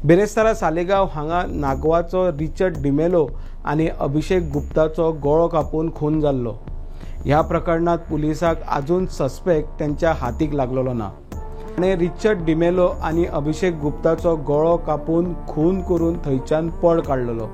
बिरेस्तारा सालेगांव हांगा नागवाचो रिचर्ड डिमेलो आनी अभिषेक गुप्ताचो गळो कापून खून जाल्लो. ह्या प्रकरणात पुलिसाक अजून सस्पेक्ट त्यांच्या हातीक लागलेलो ना. आनी रिचर्ड डिमेलो आनी अभिषेक गुप्ताचो गळो कापून खून करून थंयच्यान पळ काडलेलो.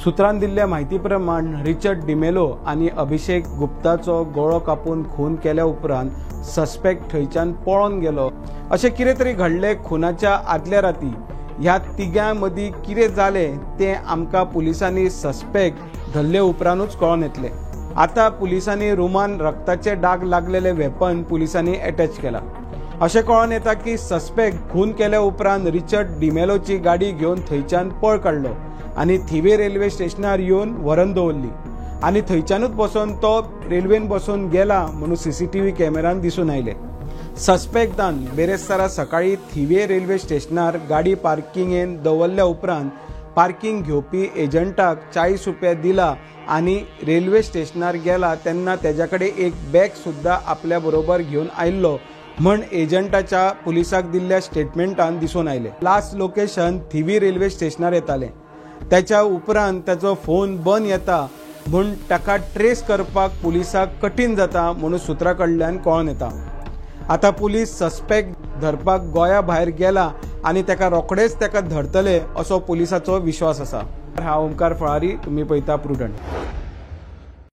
सूत्रान दिल्ल्या म्हायती प्रमाण रिचर्ड डिमेलो आनी अभिषेक गुप्ताचो गळो कापून खून केल्या उपरांत सस्पेक्ट थंयच्यान पळोन गेलो. अशें कितें तरी घडलें खुनाच्या आदल्या राती. ह्या तिगां मदीं कितें जालें तें आमकां पुलिसांनी सस्पेक्ट धरले उपरांतूच कळोन येतलें. आतां पुलिसांनी रुमान रक्ताचे डाग लागलेले वेपन पुलिसांनी एटॅच केला. अशें कळोन येता की सस्पेक्ट खून केल्या उपरांत रिचर्ड डिमेलोची गाडी घेवन थंयच्यान पळ काडलो आनी थिवे रेल्वे स्टेशनार येवन व्हरून दवरली आनी थंयच्यानूच बसून तो रेल्वेन बसून गेला म्हणून सीसीटीव्ही कॅमेरान दिसून आयले. सस्पेक्टान बेरेस्तारा सकाळी थिवे रेल्वे स्टेशनार गाडी पार्किंगेन दवरल्या उपरांत पार्किंग घेवपी एजंटाक 40 रुपया दिला आनी रेल्वे स्टेशनार गेला तेन्ना तेज्या कडेन एक बॅग सुद्दां आपल्या बरोबर घेवन आयिल्लो म्हण एजंटाच्या पुलिसाक दिल्ल्या स्टेटमेंटान दिसून आयले. लास्ट लोकेशन थिवी रेल्वे स्टेशनार येतालें. त्याच्या उपरांत ताचो फोन बंद येता म्हूण ताका ट्रेस करपाक पुलिसाक कठीण जाता म्हणून सूत्रा कडल्यान कळोन येता. आतां पुलीस सस्पेक्ट धरपाक गोंया भायर गेला आनी ताका रोखडेच ताका धरतले असो पुलिसाचो विश्वास आसा. हांव ओमकार फळारी, तुमी पळयता प्रुडंट.